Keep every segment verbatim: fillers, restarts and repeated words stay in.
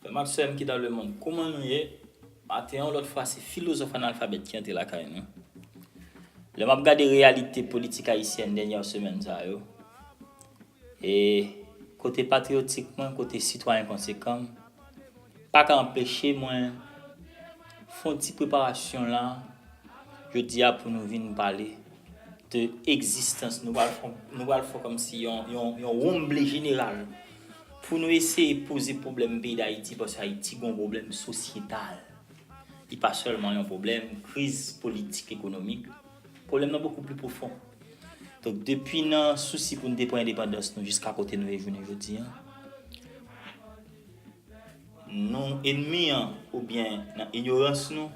Frè m ak sè m ki nan lemonn, kouman nou ye? Maten an, yon lòt fwa, se filozòf analfabèt ki antre lakay nou. Lè m ap gade reyalite politik ayisyèn dènyè semèn sa yo, e kote patriyotik mwen, kote sitwayen konsekan m, pa ka anpeche mwen fè yon ti preparasyon la, jodi a, pou nou vin pale de egzistans. Nou pral fè, nou pral fè kòmsi yon, yon, yon wonble jeneral pou nou eseye poze pwoblèm peyi Dayiti, paske Ayiti gon pwoblèm sosyetal. Li pa sèlman yon pwoblèm kriz politik, ekonomik. Pwoblèm nan bokou pli pwofon. Donk, depi nan sousi pou n te pran endepandans nou jiska kote nou ye jounen jodi a, nou, ènmi an, oubyen nan inyorans nou,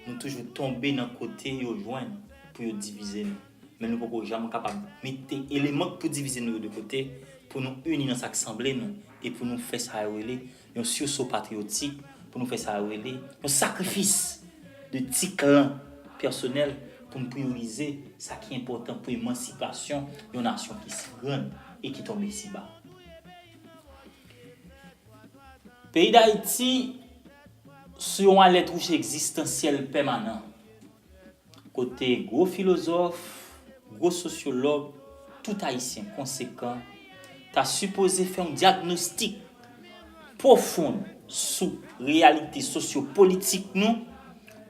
nou toujou tonbe nan kote yo jwenn pou yo divize nou. Men nou poko janm kapab mete eleman k pou divize nou yo de kote, pou nou ini nan sa k sanble nou, e pou nou fè sa yo rele yon siyoso patriyotik, pou nou fè sa yo rele yon sakrifis de ti klan pèsonèl, pou n priyorize sa ki enpòtan pou emansipasyon yon nasyon ki si grann e ki tonbe si ba. Peyi Dayiti sou yon alèt wouj egzistansyèl pèmanan, kote gwo filozòf, gwo sosyològ, tout Ayisyen konsekan ta sipoze fè yon dyagnostik pwofon sou reyalite sosyopolitik nou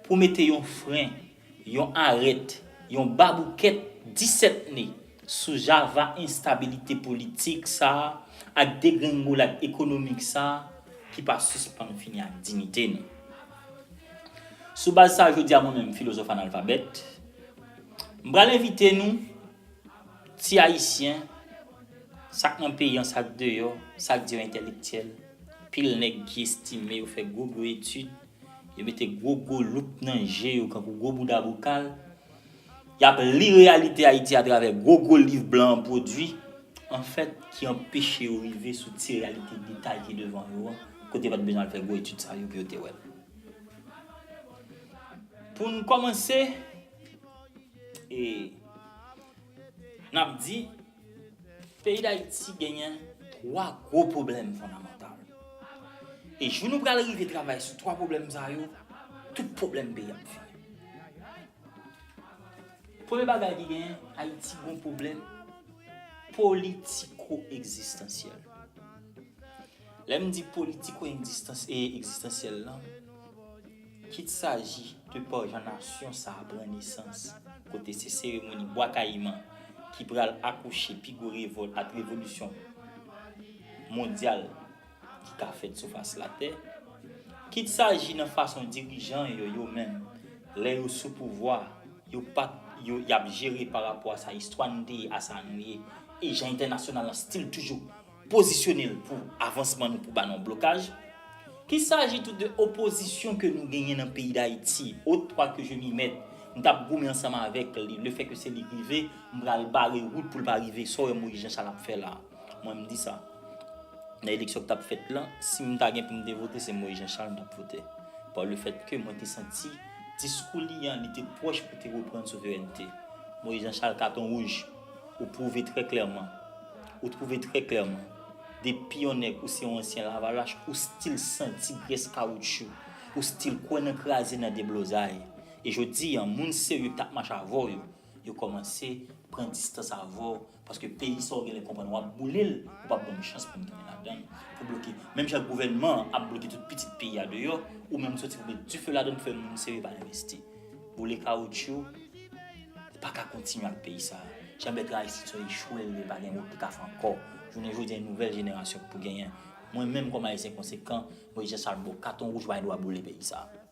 pou mete yon fren, yon arèt, yon baboukèt disèt ne sou java enstabilite politik sa a ak degrengolad ekonomik sa a ki pa sispann fini ak diyite nou. Sou baz sa a, jodi a, mwen menm, filozòf analfabèt, m pral envite nou, ti Ayisyen, sa k nan peyi an, sa k deyò, sa k di yo entèlektyèl, pil nèg ki estime yo fè gwo gwo etid, yo mete gwo gwo loup nan je yo kankou gwo bouda bokal, y ap li reyalite Ayiti atravè gwo gwo liv blan an pwodui, anfèt, ki anpeche yo rive sou ti reyalite detay ki devan yo an, kote yo pa t bezwen al fè gwo etid sa yo pou yo te wè l. Pou n kòmanse, e, n ap di, peyi Dayiti genyen twa gwo pwoblèm fondamantal. E jou nou pral rive travay sou twa pwoblèm sa yo, tout pwoblèm peyi ap fini. Premye bagay ki genyen, Ayiti gon pwoblèm politiko-egzistansyèl. Lè m di politiko-egzistans-, e egzistansyèl lan, kit saji de pa jan nasyon sa a pran nesans, kote se seremoni Bwa Kayiman ki pral akouche pi gwo revòlt ak revolisyon mondyal ki ka fèt sou fas latè, kit saji nan fason dirijan yo, yo menm, lè yo sou pouvwa, yo pa, yo, y ap jere pa rapò a sa istwa n te ye, a sa nou ye, e jan entènasyonal lan still toujou pozisyone l pou avansman nou, pou ba nou blokaj. Kit saji tou de opozisyon ke nou genyen nan peyi Dayiti, autant que je m'y mette, m t ap goumen ansanm avèk li, lefètke se li k rive, m pral bare wout pou l pa rive, sa w wè Moyiz Janchal ap fè la. Mwen, m di sa. Nan eleksyon k t ap fèt lan, si m ta gen pou m te vote, se Moyiz Janchal m t ap vote. Pa lefètke mwen te santi diskou li an, li te pwòch pou te reprann souverènte. Moyiz Janchal, katon wouj, ou pwouve trè klèman, ou pwouve trè klèman, depi yon nèg ou se yon ansyen Lavalach, ou still santi grès kawoutchou, ou still kwè nan kraze, nan deblozay. E jodi a, moun serye k t ap mache avè w yo, yo kòmanse pran distans avè w, paske peyi sa w genlè konprann w ap boule l, ou p ap ban m chans pou m tounen ladan l, pou bloke. Menm jan gouvènman an ap bloke tout pitit peyi a deyò, ou menm soti pou met dife ladan l pou fè moun serye pa envesti. Boule kawoutchou, li pa ka kontinye ak peyi sa a. Jan Bètran Aristid se yon echwe l ye, pa gen wout li ka fè ankò. Jounen jodi a, yon nouvèl jenerasyon k pou genyen. Mwen menm kòm Ayisyen konsekan, Moyiz Janchal ba w katon wouj, ou pa gen dwa boule peyi sa a.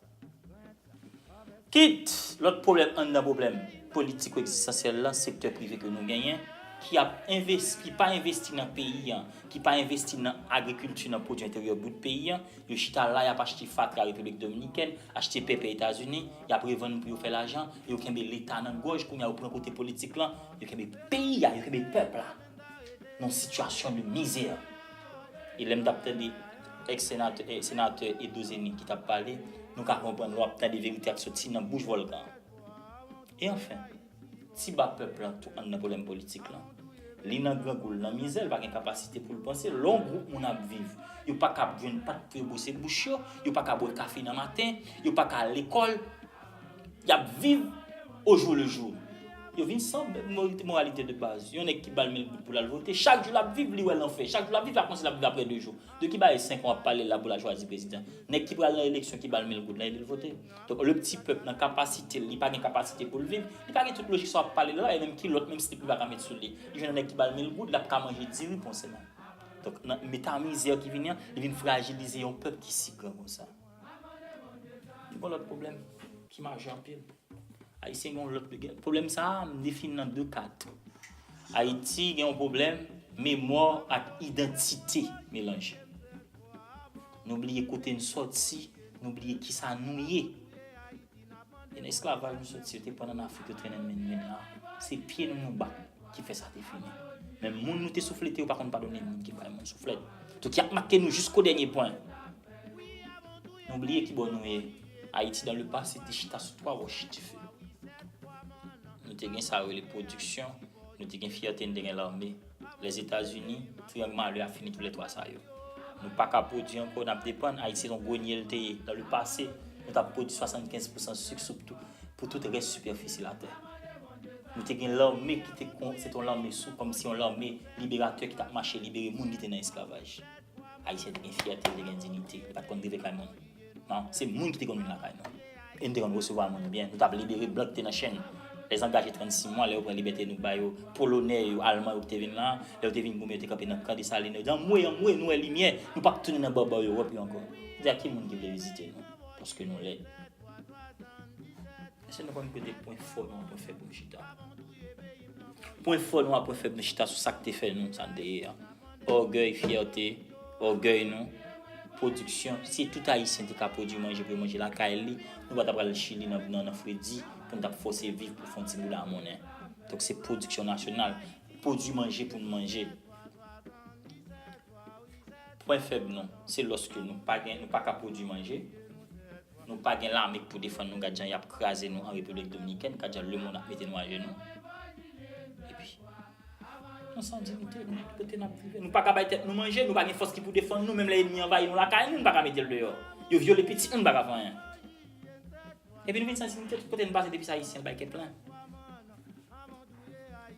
Kit lòt pwoblèm anndan pwoblèm politiko-egzistansyèl lan, sektè prive ke nou genyen, ki ap envesti, ki pa envesti nan peyi an, ki pa envesti nan agrikilti, nan pwodui enteryè brut peyi an, yo chita la, y ap achte fatra Repiblik Dominikèn, achte pèpè Etazini, y ap revann pou yo fè lajan, yo kenbe Leta nan gòj, kounye a yo pran kote politik lan, yo kenbe peyi a, yo kenbe pèp la nan yon sitiyasyon de mizè. E lè m t ap tande èks senatè, eh, senatè Edo Zeni ki t ap pale, nou ka konprann lè w ap tande verite ap soti nan bouch vòlkan an. E anfen, ti ba pèp lan tou anndan pwoblèm politik lan. Li nan grangou, l nan mizè, l pa gen kapasite pou l panse. Lè yon gwoup moun ap viv, yo pa ka jwenn pat pou yo bwose bouch yo, yo pa ka bwè kafe nan maten, yo pa ka al lekòl, y ap viv au jour le jour. Yo vin san mo-, moralite de baz. Yon nèg ki ba l mil goud pou l al vote, chak jou l ap viv, li wè lanfè. Chak jou l ap viv, l ap panse l ap viv apre de jou. De ki bagay senk an w ap pale la pou l al chwazi prezidan? Nèg ki pral nan eleksyon ki ba l mil goud la, li vote. Donk, le pti pèp nan kapasite l, li pa gen kapasite pou l viv, li pa gen tout lojik sa w ap pale la, e menm kilòt, menm slip, li pa ka met sou li. Li jwenn yon nèg ki ba l mil goud, l ap ka manje diri pou yon semèn. Donk, nan eta mizè ki vini an, li vin frajilize yon pèp ki si gran konsa. Li gon lòt pwoblèm ki maje anpil. Ayisyen gen yon lòt gen pwoblèm sa a, m defini nan de kat. Ayiti gen yon pwoblèm memwa ak idantite melanje. Nou bliye kote n sòti, nou bliye kisa nou ye. E nan esklavaj nou sòti, yo te pran n ann Afrik, yo trennen n mennen n la. Se pye nou nou bat ki fè sa te fini. Men moun nou te souflete, yo pa konn padone moun ki bay moun souflèt. Donk, y ap make nou jisko dènye pwen. Nou bliye ki bò nou ye. Ayiti, dans le passé, te chita sou twa wòch dife. Nou te gen sa yo rele pwodiksyon, nou te gen fyète, nou te gen lame. Lèzetazini, triyang malè a fini tou lè twa sa yo. Nou pa ka pwodui ankò, n ap depann. Ayiti se yon grenye l te ye. Dans le passé, nou t ap pwodui swasannkenz pousan sik sou tou, pou tout rès sipèfisi latè. Nou te gen lame ki te kon, se te yon lame sou, kòmsi yon lame liberatè ki t ap mache libere moun ki te nan esklavaj. Ayisyen te gen fyète, li te gen diyite, li pa t konn rive kay moun. Non, se moun ki te konn vin lakay nou. E nou te konn resevwa moun byen. Nou t ap libere blan ki te nan chenn. Lèzangaje trannsis mwa, lè yo pran libète nou ba yo, Polonè yo, Alman yo ki te vin la, lè yo te vin goumen, yo te kanpe nan kan Desalin, yo di, "Anmwe, anmwe, nou wè limyè, nou p ap tounen nan bòbò Ewòp yo ankò." Di a ki moun ki vle vizite nou? Paske nou lèd. Èske nou konn kote pwen fò nou an, pwen fèb nou chita? Pwen fò nou an, pwen fèb nou chita sou sa k te fè nou sa n te ye a. Ògèy, fyète, ògèy nou, pwodiksyon. Si tout Ayisyen te ka pwodui manje pou yo manje lakay li, nou pa ta pral Chili nan, nan, nan fredi pou n t ap fòse viv pou fè yon ti bout lamonnen. Donk, se pwodiksyon nasyonal. Pwodui manje pou n manje. Pwen fèb nou, se lòske nou pa gen, nou pa ka pwodui manje, nou pa gen lame k pou defann nou, gad jan y ap kraze nou an Repiblik Dominikèn, gad jan lemonn ap mete nou ajenou. Epi, nou san diyite, nou tout kote n ap vive. Nou pa ka bay tèt nou manje, nou pa gen fòs ki pou defann nou, menm lè ènmi anvayi nou lakay nou, nou pa ka mete l deyò. Yo vyole pitit nou, nou pa ka fè anyen. Epi nou vin san diyite, tout kote n pase, depi se Ayisyen, l bay kè plen.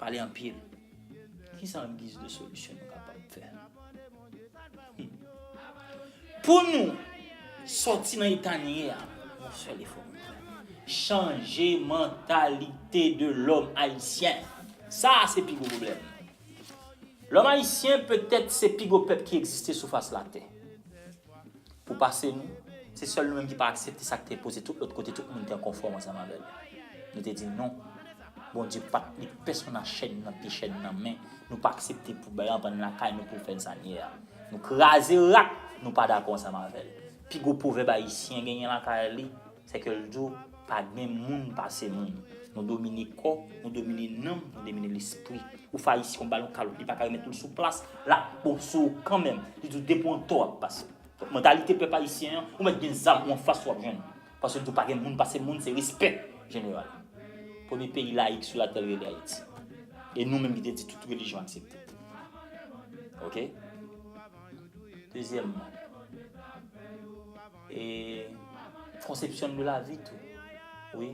Pale anpil. Kisa an giz de solisyon nou kapab fè? Hmm. Pou nou sòti nan eta n ye a, yon sèl efò pou nou fè. Chanje mantalite de lòm ayisyen. Sa a se pi gwo pwoblèm. Lòm ayisyen petèt se pi gwo pèp ki egziste sou fas latè. Pou pase nou, se sèl nou menm ki pa aksepte sa k te poze tout lòt kote, tout moun te an konfòm ansanm avè l. Nou te di non. Bondye pa t met pèsonn a chèn nan pye, chèn nan men. Nou pa aksepte pou bay anbann lakay nou pou fè n sa n ye a. Nou kraze rak, nou pa dakò ansanm avè l. Pi gwo pwovèb ayisyen genyen lakay li, se ke l di w pa gen moun pase moun. Nou domine kò, nou domine nanm, nou domine lespri. Ou fè ayisyen yon balon kalòt, li pa ka remèt ou l sou plas, l ap bon sou ou kanmenm. Li di w depi w an tò w ap pase. Donk, mantalite pèp ayisyen an, ou mèt gen zam ou anfas ou ap jwenn. Paske l di w pa gen moun pase moun, se respè jeneral. Premye peyi layik sou latè l rele Ayiti. E nou menm ki te di tout relijyon aksepte. Oke? Dezyèmman, e konsepsyon nou de lavi tou. Wi,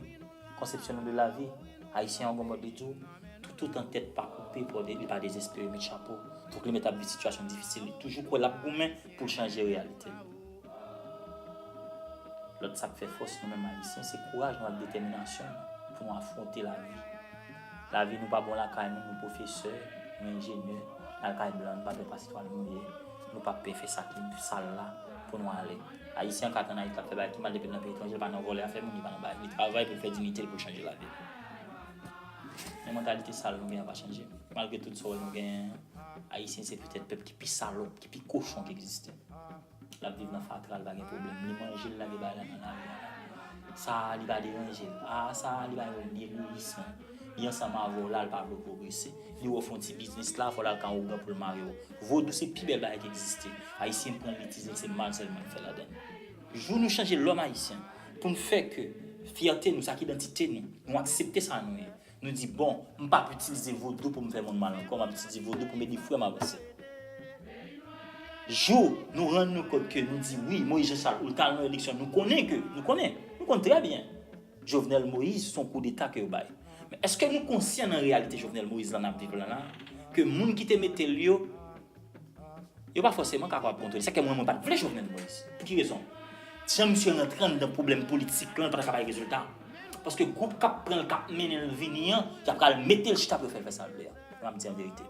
konsepsyon nou de lavi. Ayisyen an gon mòd li di w, toutotan tèt pa koupe, pa de-, li pa dezespere, met chapo. Donk li mèt ap viv sitiyasyon difisil, li toujou kwè l ap goumen pou l chanje reyalite l. Lòt sa k fè fòs nou menm ayisyen, se kouraj nou ak detèminasyon nou pou nou afwonte lavi. Lavi nou pa bon lakay nou, nou pwofesè, nou enjenyè, n al kay blan, nou pa dwe pase twal mouye, nou pa pè fè sa ki sal la pou nou ale. Ayisyen an ka tann Ayiti ap fè bagay ki mal depi l nan peyi etranje, li pa nan vòlè afè moun, li pa nan bagay, li travay pou l fè diyite l, pou l chanje lavi l. Men mantalite sal nou genyen an pa chanje. Malgre tout sa w wè nou genyen an, Ayisyen se petèt pèp ki pi salòp, ki pi kochon ki egziste. L ap viv nan fatra, li pa gen pwoblèm. Li manje, l lage bagay la nan lari a. Sa a, li pa deranje l. A, sa a, li pa, li egoyis, non. Li ansanm avè w la, li pa vle w pwogrese. Li wè w fè yon ti biznis la, fò l al kan ougan pou l mare w. Vodou se pi bèl bagay ki egziste. Ayisyen pran l, li itilize l, se mal sèlman l fè ladan l. Jou nou chanje lòm ayisyen, pou n fè ke fyète nou, sa k idantite nou, nou aksepte sa nou ye. Nou di, bon, m p ap itilize vodou pou m fè moun mal ankò, m ap itilize vodou pou m ede frè m avanse. Jou nou rann nou kont ke nou di wi, Moïse Jean Charles, ou l t al nan eleksyon, nou konnen ke, nou konnen, nou konn trè byen. Jovenel Moïse, se yon koudeta ke yo bay. Men èske nou konsyan nan reyalite Jovenel Moïse la n ap viv la la, ke moun ki te mete l yo, yo pa fòseman kapab kontwole. Sa ke mwen, mwen pa t vle Jovenel Moïse. Pou ki rezon? Jan misye rantre anndan pwoblèm politik lan, li pa t ka bay rezilta. Paske gwoup k ap pran l, k ap mennen l vini an, y ap pral mete l chita pou yo fè l fè sa l vle a. Mwen ap di an verite.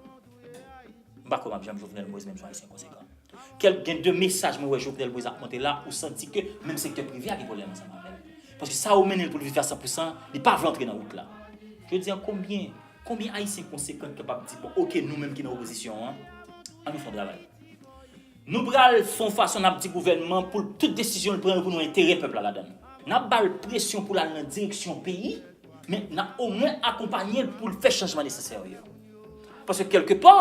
M pa kwè m ap janm Jovenel Moïse, menm si yon Ayisyen konsekan. Kèl gen de mesaj mwen wè Jovenel Moïse ap monte la, ou santi ke menm sektè prive a gen pwoblèm ansanm avè l. Paske sa yo mennen l pou l viv a san pou san, li pa vle antre nan wout la. Jodi a, konbyen, konbyen Ayisyen konsekan ki kapab di, bon, oke, nou menm ki nan opozisyon an, ann nou fè yon travay. Nou pral fè yon fason n ap di gouvènman pou l, tout desizyon l pran yo pou nou enterè pèp la ladan l. N ap ba l presyon pou l al nan direksyon peyi, men n ap omwen akonpanye l pou l fè chanjman nesesè yo. Paske kèlkepa,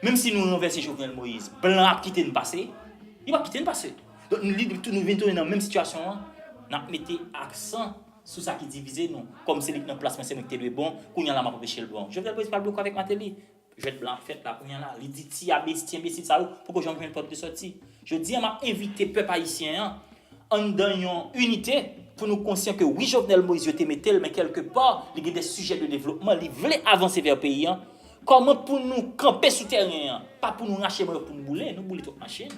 menm si nou ranvèse Jovenel Moïse, blan ap kite n pase, li p ap kite n pase. Donk, li, nou vin tounen nan menm sitiyasyon an, n ap mete aksan sou sa ki divize nou. Kòm se li k nan plas mwen, se mwen ki te dwe bon, kounye a la m ap anpeche l bon. Jovenel Moïse pral bloke avèk Martelly. Jwèt blan ap fèt la kounye a la. Li di ti abesti, enbesil sa yo poko janm jwenn pòt de sòti. Jodi a, m ap envite pèp ayisyen an anndan yon inite pou nou konsyan ke wi, Jovenel Moïse yo te mete l, men kèlkepa, li gen de sijè de devlopman, li vle avanse vè peyi an. Kòman pou nou kanpe sou tèren an? Pa pou nou rache manyòk pou nou boule, nou boule twòp machin.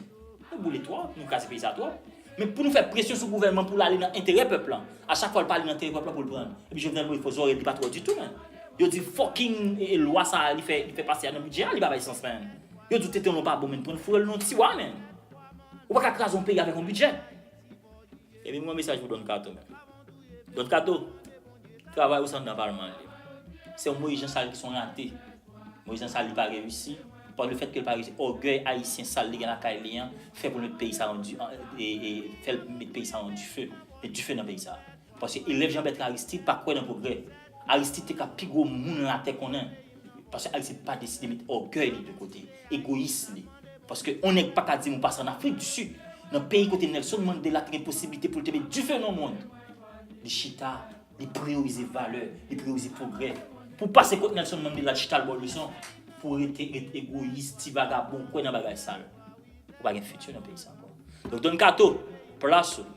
Nou boule twòp, nou kraze peyi sa twòp. Men pou nou fè presyon sou gouvènman pou l ale nan enterè pèp lan. A chak fwa l pa ale nan enterè pèp lan pou l pran l. Epi Jovenel Moïse fò zòrèy li pa twò ditou, men. Yo di fucking e, e, lwa sa a li fè, li fè pase a nan bidjè a, li pa bay sans, men. Yo di w tete w pa bon, men pran foure l nan yon tiwa, men. Ou pa ka kraze yon peyi avèk yon bidjè. Epi m gen yon mesaj pou Don Kato, men. Don Kato, travay ou se anndan palman an li ye. Se yon Moïse Jean Charles ki se yon rate. Moïse Jean Charles li pa reyisi. Pa lefèt ke l pa reyisi, ògèy ayisyen sal li gen lakay li an fè pou l met peyi sa an di, e, e, fè l met peyi sa an dife. Met dife nan peyi sa. Paske elèv Jean Bertrand Aristide pa kwè nan pwogrè. Aristide te ka pi gwo moun latè konnen. Paske Aristide pa deside met ògèy li de kote, egoyis li. Paske yon nèg pa ka di m ou pase an Afrik di Sid, nan peyi kote Nelson Mandela te gen posiblite pou l te met dife nan mond. Li chita, li priyorize valè, li priyorize pwogrè. Pou pase kot Nelson Mandela, chita l ba w leson, pou rete, rete egoyis, ti vagabon, kwè nan bagay sal. Ou pa gen fiti nan peyi sa ankò. Donk, Don Kato, plas ou,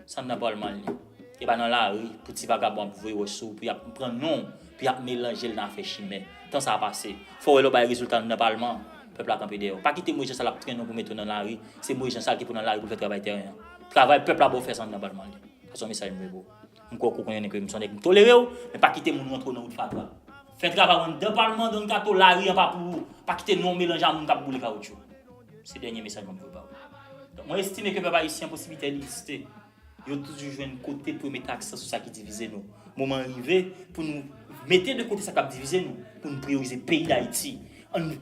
se anndan palman li ye. E pa nan lari pou ti vagabon ap voye wòch sou ou, pou y ap pran non w, pou y ap melanje l nan afè chimè. Tan sa a pase. Fò w wè lè w bay rezilta anndan palman, pèp la kanpe dèyè w. Pa kite Moïse Jean Charles ap trennen w pou mete w nan lari. Se Moïse Jean Charles ki pou nan lari pou l fè travay tèren an. Travay pèp la ba w fè, se anndan palman li ye. Sa se yon mesaj m voye pou ou. M kwè w konnen ke m se yon nèg m tolere w, men pa kite moun rantre w nan wout fatra. Fè travay w anndan palman, Don Kato, lari an pa pou ou. Pa kite non w melanje a moun k ap boule kawotchou. Se dènye mesaj mwen voye ba ou. Donk, mwen estime ke pèp ayisyen posiblite egziste. Yo toujou jwenn kote pou yo mete aksan sou sa ki divize nou. Moman an rive pou nou mete de kote sa k ap divize nou, pou nou priyorize peyi Dayiti. Ann,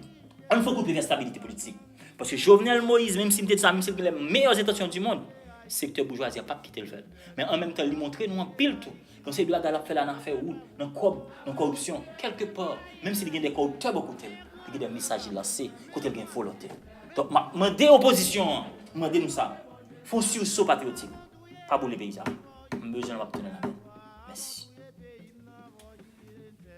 ann fè koupe vè stabilite politik. Paske Jovenel Moïse, menm si m te di sa, menm si l gen les meilleures intentions du monde, sektè boujwazi a p ap kite l fè l. Men an menm tan, li montre nou anpil tou. Yon seri de bagay l ap fè la nan afè wout, nan kòb, nan kòripsyon. Kèlkepa, menm si li gen de kòriptè bò kote l, li gen de mesaj li lanse kote l gen volonte. Donk, m ap mande opozisyon an, m mande nou sa. Fè yon siriso patriyotik. Pa boule peyi sa. M bezwen l, m ap tounen la. Mèsi.